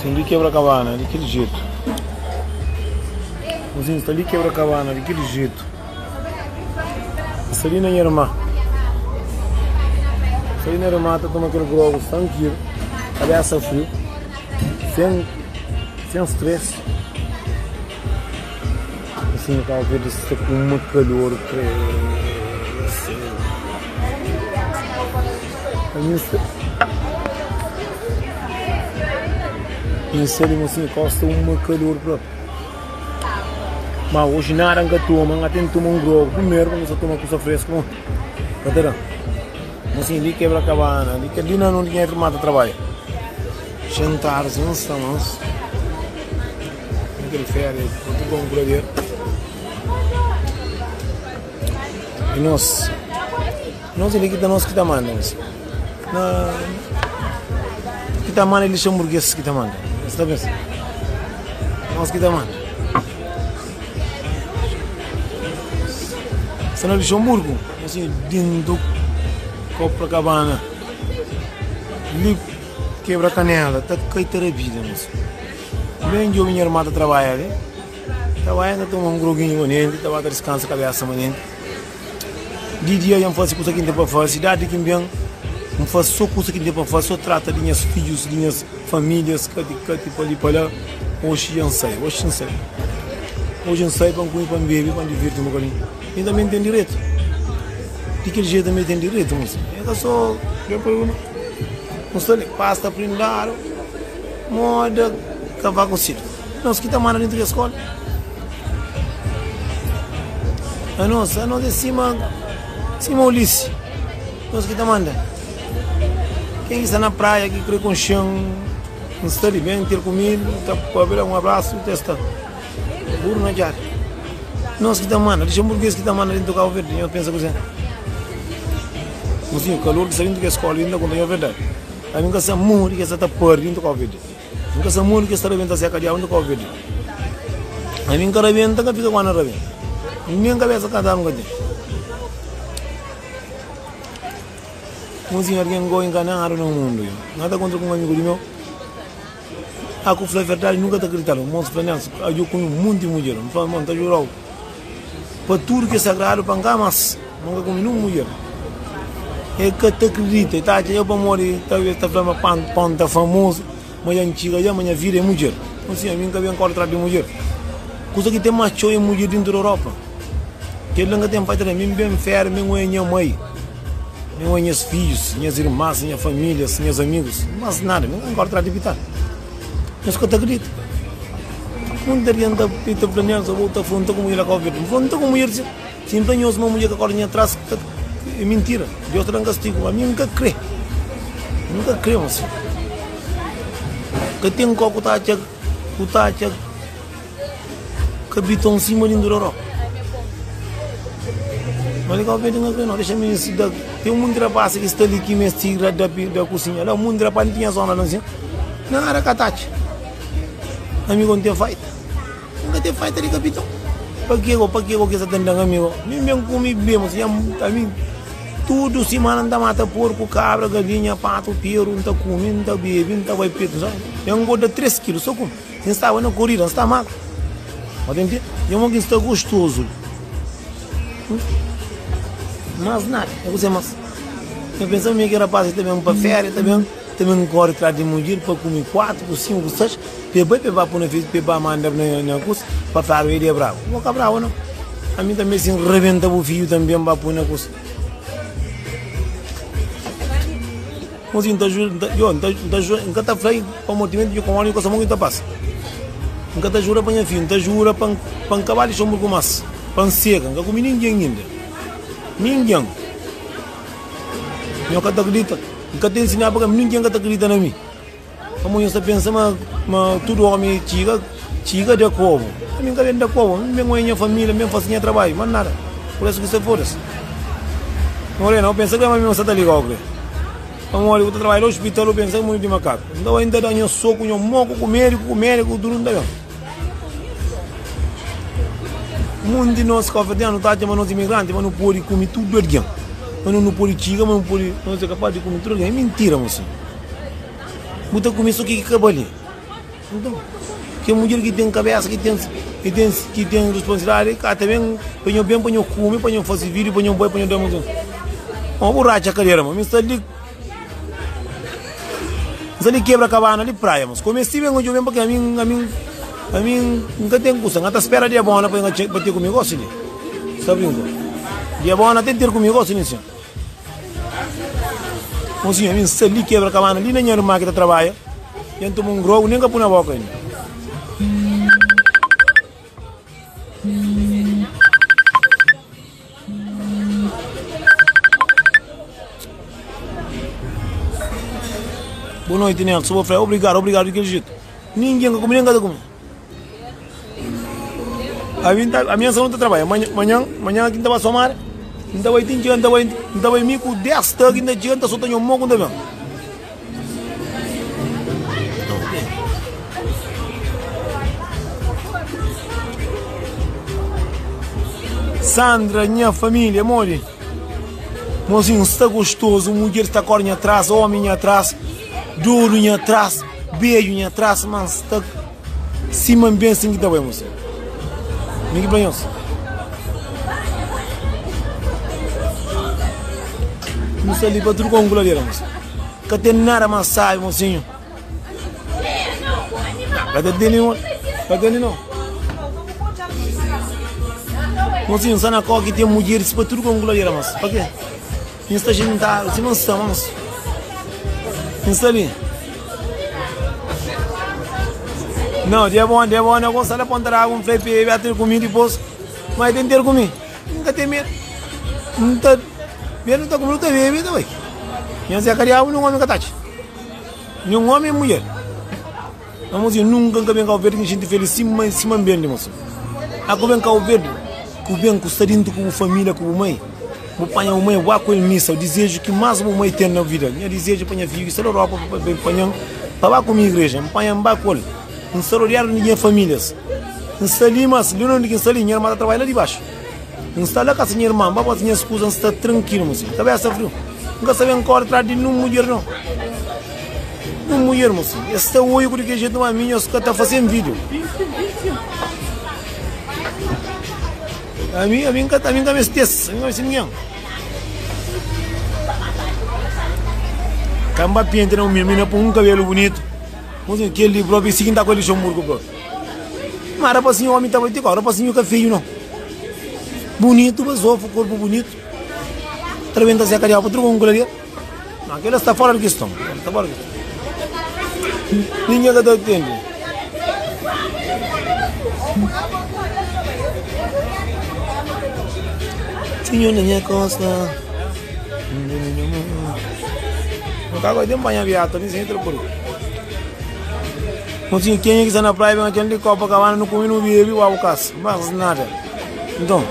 Sin di kebra kabana di kel jetu. Mozinho sta li kebra kabana di kel jetu. Sta li na nha irma. Sta li na irma ta toma kel grogu trankilu, kabesa friu, sen sen stress. Mozinho Cabo Verde sta ku uma kalor krese. Ami sta li mosinha kosta uma kalor propi. Ma oji nada nka toma, nka ten toma un grogu primeru pa nka toma kusa fresku mo ka ta da. Mosinha li kebra kabana, li kel li na nunde nha irma ta trabadja. Xentadu si un sta mas na kel feria ku bon kurader. I nos. Nos ali ki ta nos ki ta manda nos na ki ta manda luxemburguês ki ta manda es ta pensa nos ki ta manda sta na luxemburgo assim dintu Copacabana li kebra canela ta kai ta rabida nos ben djobe nha irma ta trabadja ali trabadja ta toma un groguinho manenti ta ba ta diskansa kabesa manenti. Di dia dja N fase kusa ki N ten pa fase, idadi ki N ben, N fase so kusa ki N ten pa fase, so trata di nhas fidjus, di nhas familias, kati kati pa li pa la. Oxi dja N sai, oxi N sai, oxi N sai pa N kume, pa N bebe, pa N divirti un bokadinhu. Mi tanbe N ten direitu, di kel jetu tanbe ten direitu, mosi. E ka so N sta li, pasta prindadu, moda kavaku sidu. Nos ki ta manda dentu di skola. Anos, anos é sima, sima Ulisses. Nos ki ta manda. Ken ki sta na praia ki kre konxe-m, N sta li, ben ter ku mi, ta pabia da un abrasu, ta sta. Buru na djada. Nos ki ta manda, luxemburguês ki ta manda dentu Kabu Verdi, nhos pensa kuzê? Mosinhu, kalor ki sta dentu kes skola li, N ta konta nhos verdadi. Ami N ka sa modi ki es sa ta pari dentu Kabu Verdi. N ka sa modi ki es ta rabenta seka diabu nta ka obi. Ami N ka rabenta, N ka fika ku ana rabenta. Nen kabesa kantadu N ka ten. Mozinho, algen go enganadu na mundu. N ta kontra ku un amigu di meu. A ku fla verdadi nunka ta kriditadu. Mos fla Nelson, adjo ku un monti mudjer. N fla, N ta jurau pa tudu ki é sagradu pa N ka mas. Ma N ka kume nun mudjer. E ka ta kridita, e ta atxa eu pamodi talvez ta fla ma pon ta famozu, ma dja N txiga dja, ma nha vida é mudjer. Nton sin, ami N ka ben kóre tras di mudjer. Kuza ki ten más txeu é mudjer dintu di Europa. Kel la N ka ten pai ta da. Mi N ben féria, mi N oia nha mai, mi N oia nhas fidjus, nhas irmas, nha famílias, nhas amigus, mas nada. Mi N ka ben kóre tras di pital. Nhos ka ta kridita. Munti algen ta fla, Nelson, bo ta fronta ku mudjer la Kabu Verdi. N fronta ku mudjer si. Si N fla nhos ma mudjer ka kóre nha tras, é mintira. Deus ta da-m kastigu, ma mi N ka krê. N ka krê, mosi. Ka ten kau ku ta atxa, ku ta atxa kapiton sima di Nduroró. Ma li kau pedi N ka krê, no. Dexa mi da. Ten un monti rapaz ki sta li ki meste da, da kusinha. La un monti rapaz, N tinha zona la nsin. Nada ka ta atxa. Ami ku N ten faita. N ka ten faita di kapiton. Pa ke go, pa ke go ke sa ta ndan ami go? Mi ben kume i bebe, si ami tudu simana N ta mata porku, kabra, galinha, patu, peru, N ta kume, N ta bebe, N ta bai petu, sa N ngorda 3 kilu so kume. Si N staba na korida, N sta magru. Bo ta ntende? Nha mon ki N sta gostozu li. Mas nada, é kuzê mas? Nha pensa mi ki rapaz ta ben pa feria, ta ben. Ta ben kore tras di mudjer pa kume 4 ku 5 ku 6 pe bai pe ba pui na facebook pe ba manda na kus pa fladu el e brabu bo ka brabu no ami tanbe si n rebenta bu fiju tanbe n ba pui na kus Mosi n ta jura yo n ta jura n ka ta fla pamodi timenti nhu ka mori nhu ka sa mo ki ta pasa n ka ta jura pa nha fiju n ta jura pa n ka ba lixonburgu mas pa n sega n ka kume ningen inda ningen. Nho ka ta kridita? N ka ta insinaba pa ka ningen ka ta kridita na mi. Pamodi nho sta pensa ma ma tudu omi txiga txiga da kobu. Ami N ka ben da kobu, mi ben oia nha familia, mi ben fasi nha trabadju, mas nada. Pur isu ki sta foda-se. Morena, bu pensa kre ma mi N sta ta ligau kre? Pamodi bu ta trabadja la ospital, bu pensa ki di makaku. N ta bai N ta da nho soku, nho moku ku mediku, ku mediku, tudu N ta ben. Munti di nos kabuverdianu ta atxa ma nos imigranti ma nu pode kume tudu algen, ma nu pode txiga, ma nu pode, nos é kapas di kume tudu algen. É mintira, mosinhu. Bu ta kume so ke ki ka bali. Nton, kel mudjer ki ten kabésa, ki ten, ki ten, ki ten responsabilidadi, ka ta ben pa nho ben pa nho kume, pa nho fase vídiu, pa nho bai, pa nho da. Ó, bu ratxa kadera, ma mi sta li, N sta li kebra kabana li praia, mas kome si ben odja ben pa ke ami, ami, ami N ka ten kusa, N ka ta spera dia bona pa pa ter ku mi gosi li. Sta brinka. Dia bona ten ter ku mi gosi li sin. Mosinhu, ami N sta li kebra kabana li na nha irma ki ta trabalha, dja N toma un grogu nen ka pui na boka inda. Boa noite, Nelson. Vou falar obrigado, obrigado daquele jeito. Ninguém ka come, nem ka ta come. A mim tá, a minha não tá trabalha. Manhã, manhã, manhã aqui não tá somar. Não tá vai tinha, não tá vai, não tá vai mico 10 tá aqui não tinha, tá só tenho um moco também. Sandra, nha família, modi? Mozinho, sta gostoso, mulher sta corre nha atrás, homem nha atrás, duro nha atrás, beijo nha atrás, mas sta cima bem assim que tá bem, mozinho. Ninguém pra nós. Não está ali para tudo com geladeira, mozinho. Ka ten nada más sábi, mosinhu. Ka ta tene, ka tene no. Mosinhu, sta na koki ten mudjeris pa tudu kon guladeira, mas pa ke? N sta xintadu sima N sta, mas N sta li. Não, dia bom, dia bom, eu gosto da ponta d'água, um flei pe, vai ter comigo depois, mas tem ter comigo. Nunca tem medo. Não tá, medo não tá comigo, não tá bebe, tá bem. Nha Zé Cariabo nenhum homem ka tachi. Nenhum homem e mulher. Mas mozinho, nunca nka ben Cabo Verde ki xinti feliz sima sima N ben di mozinho. A ku ben Cabo Verde, ku ben ku sta dintu ku bu família, ku bu mãe, bu panha bu mãe, bu ba ku el missa, o dizeju ki mas bu mãe ten na vida. Nha dizeju pa nha fidju ki sta na Europa pa ben panhan pa ba ku mi igreja, N panha N ba ku el. N sta rodeadu di nha famílias. N sta li, mas li na undi ki N sta li, nha irma ta trabadja la di baxu. N sta la kasa nha irma, N ba bota nhas kuza, N sta trankilu, mosinhu. Kabesa friu. N ka sabe N kore tras di nun mudjer no. Nun mudjer, mosinhu. Es sta oiu ku di kel jetu, ma mi nhos ka ta fase-m video. Ami, ami N ka, ami N ka meste-s, ami N ka meste ningen. Ka N ba penta na un mi, mi na pun un kabelu bunitu. Mosinhu, kel li propi, si ki N ta ku el Luxemburgu propi. Ma rapasinhu omi ta bai ti kau, rapasinhu ka feiu no. Bunitu, bazofu, korpu bunitu. Ta rebenta seka di agu pa truka un kularia. Ma kila sta fora di kiston, sta fora di kiston. Ninguém ka ta entende. Tinha na minha costa. Não cago tem banha viata, nem sem por. Mozinho, kenha ki sta na praia ben atxan di Copacabana nu kume nu bebe uau kas, mas nada. Nton,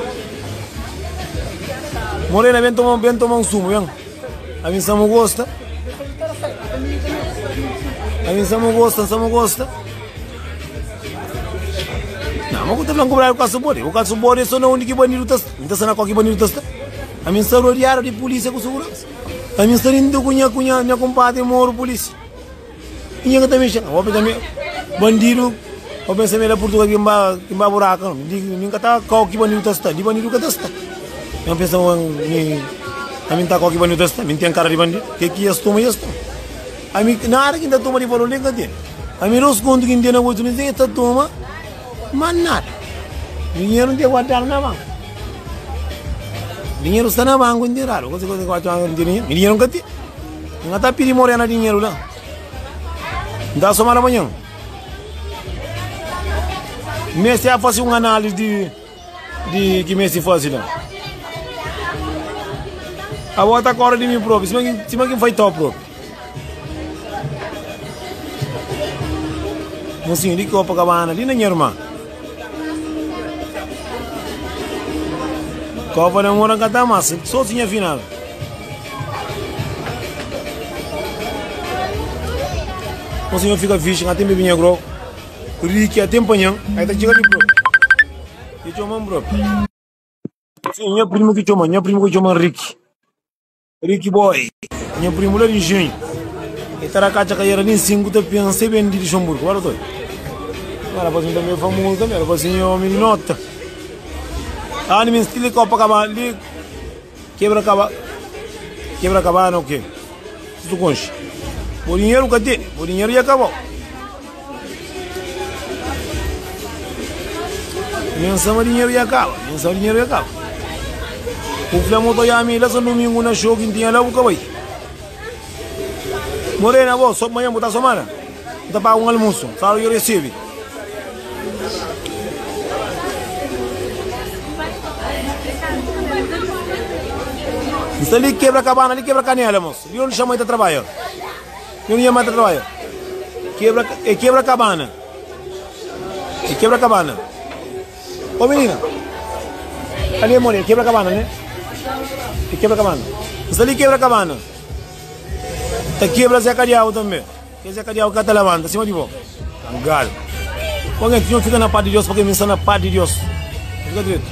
Morena ben toma ben toma un sumu ben. Ami nsa mu gosta. Ami nsa mu gosta, nsa mu gosta. Não, mas eu tô falando com o caso bode. O caso bode é só na onde que bandido tá. Não tá na qual que bandido tá. A mim está rodeado de polícia com segurança. A mim está indo com minha, com minha, minha compadre moro polícia. Inha ka ta mexe não. Ope também bandido, ope pensa me da Portugal que mba que mba buraco não. Di mim ka ta kau ki bandido ta sta, di bandido ka ta sta. Eu pensa mi a mim ta kau ki bandido ta sta, mim tem cara de bandido. Que que es toma es toma. A mim nada que ta toma de valor nem ka tem. A mim dos conto que tem na bolsa nem ta toma, mas nada. Dinheiro não tem guardado na banca. Dinheiro está na banco enterrado. Coisa coisa que eu dinheiro, dinheiro nunca tem. N ka ta pidi Morena dinheru la. N ta soma la manhan. Mesti a fasi un analis di di ki mesti fasi la. Abo ta kore di mi propi, sima ki sima ki N fai tau propi. Mosinhu di Copacabana, li na nha irma. Copa da Mora N ka ta mas, so si nha final. O senhor fica fixe, nga tem bebinha grogu. Ricky até empanhão, aí tá chega ali próprio. E chama próprio. Sim, minha primo que chama, minha primo que chama Ricky. Ricky Boy, minha primo lá de engenho. E ta rakatxa ka era nin 5 ta pensa e ben di Luxemburgo. Bora toi. Era pa assim também famoso também, era pa assim homem de nota. Ah, nem stile Copacabana ali quebra caba quebra cabana o quê? Tu conche. O dinheiro que tem, o dinheiro já acabou. Mensama dinheiro já acaba, mensama dinheiro já acaba. O Flamengo tá mi lá só domingo na show que tinha lá o cabai. Morena, vou, só manhã botar somana. Tá paga um almoço, sabe eu recebe. Está ali quebra cabana, ali quebra canela, moço. E onde chama de trabalho? E onde chama de trabalho? Quebra, é quebra cabana. É quebra cabana. Ô menina, ali é morena, quebra cabana, né? É quebra cabana. Está ali quebra cabana. Tá quebra Zé Cadial também. Que Zé Cadial que tá levanta, acima de boca. Galo. Quando a gente fica na paz de Deus, porque me na paz de Deus. Fica direito.